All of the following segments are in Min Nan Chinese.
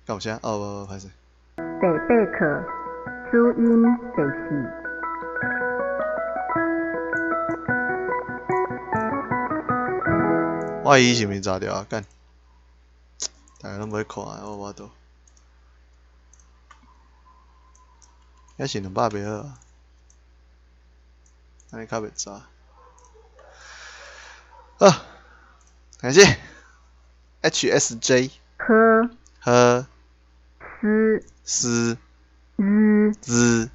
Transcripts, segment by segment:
敢有聲？哦，無無，歹勢。第八課，子音第四。我伊是毋是炸著啊？幹，大家攏無咧看，我無法度。抑是200袂好啊，按呢較袂炸。好，開始。HSJ。呵。呵。斯。斯。日。日。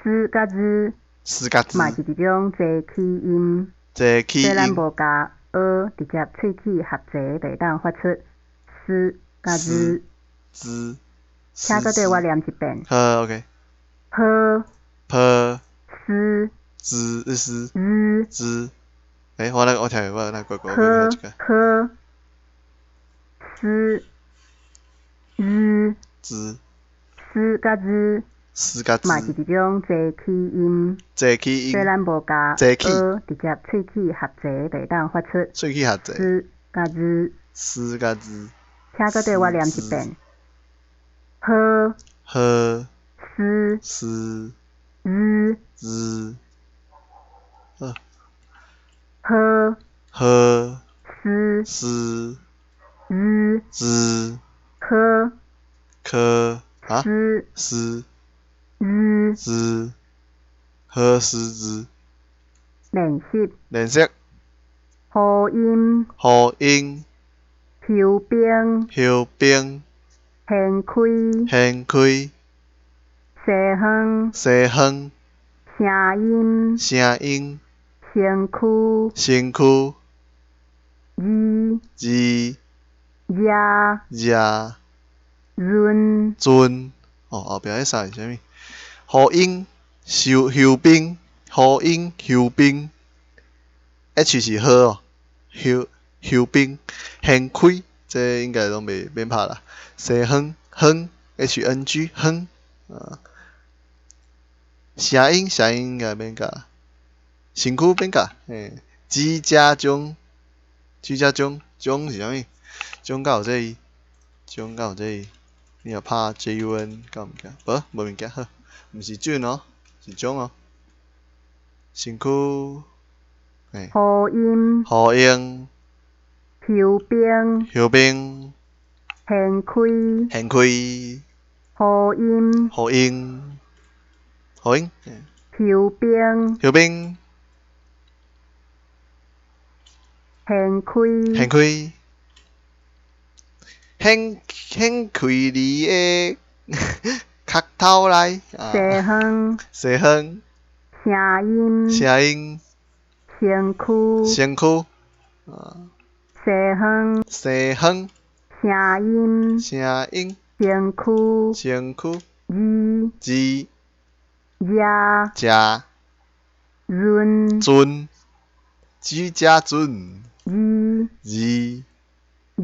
斯佮日。斯佮嘛是一種齊起音。齊起音。所以咱無共訛直接喙齒合齊，就會當發出斯佮日。茲。請閣綴我念一遍。好，OK。呵。波。斯。茲斯。日。茲。欸，我來我聽我來過過。呵呵。斯。日。茲。斯佮日。斯佮嘛是一種齊起音。齊起音。所以咱無共齊起。訛直接喙齒合齊，就會當發出喙齒合齊。斯佮日。斯佮日。請閣綴我念一遍。呵。呵。斯。斯。日。日。呵。呵。呵。斯。斯。日。日。科。科。啊？斯。斯。日。日。呵斯日。練習。練習。呼音。呼音。休兵。休兵。掀開。掀開。西方。西方。聲音。聲音。身軀。身軀。字。字。遮。遮。潤。陣。哦，後壁彼三是啥物？呼音、休休兵、呼音、休兵。H 是呵哦，休休兵、掀開，這應該攏袂免拍啦。西方、方 HNG 方啊。聲音聲音應該免教，身軀免教，嘿。居家中，居家中，中是啥物？中敢有這字？中敢有這字？你若拍 JUN 敢有物件？無，無物件，好，毋是準哦，是中哦。身軀，嘿。呼音。呼音。休兵。休兵。掀開。掀開。呼音。呼音。呼音。休兵。休兵。掀開。掀開。掀掀開你的殼頭來。西方。西方。聲音。聲音。身軀。身軀。啊。西方。西方。聲音。聲音。身軀。身軀。字。字。遮。遮。潤。準。居家準。字。字。遮。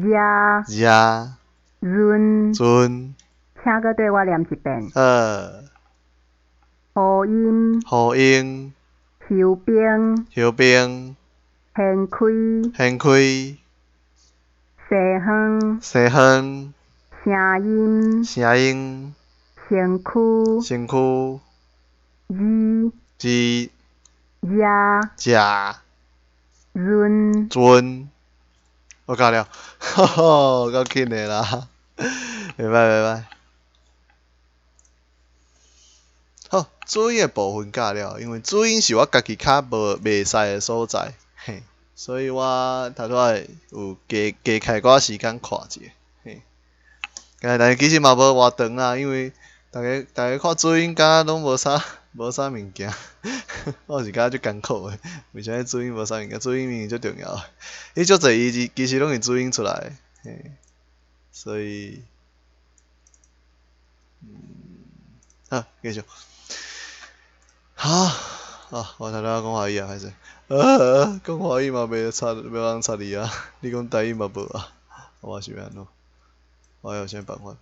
遮。潤。準。請閣綴我念一遍。好。呼音。呼音。休兵。休兵。掀開。掀開。西方。西方。聲音。聲音。身軀。身軀。字。字。遮。遮。潤。準。我教了，吼吼，夠緊的啦，袂歹袂歹。好，子音的部分教了，因為子音是我家己較無袂識的所在，嘿，所以我頭拄仔有加加開寡時間看一下，嘿。但是其實嘛無偌長啦，因為逐家逐家看子音敢若攏無啥無啥物件，我是感覺足艱苦的，為啥物子音無啥物件？子音明明足重要的，伊足濟字其實攏是子音出來的，嘿，所以，好，繼續。好，啊，我頭拄仔講華語啊，歹勢，啊，講華語嘛袂插，袂人插你啊，你講台語嘛無啊，我是欲按怎？我有啥辦法？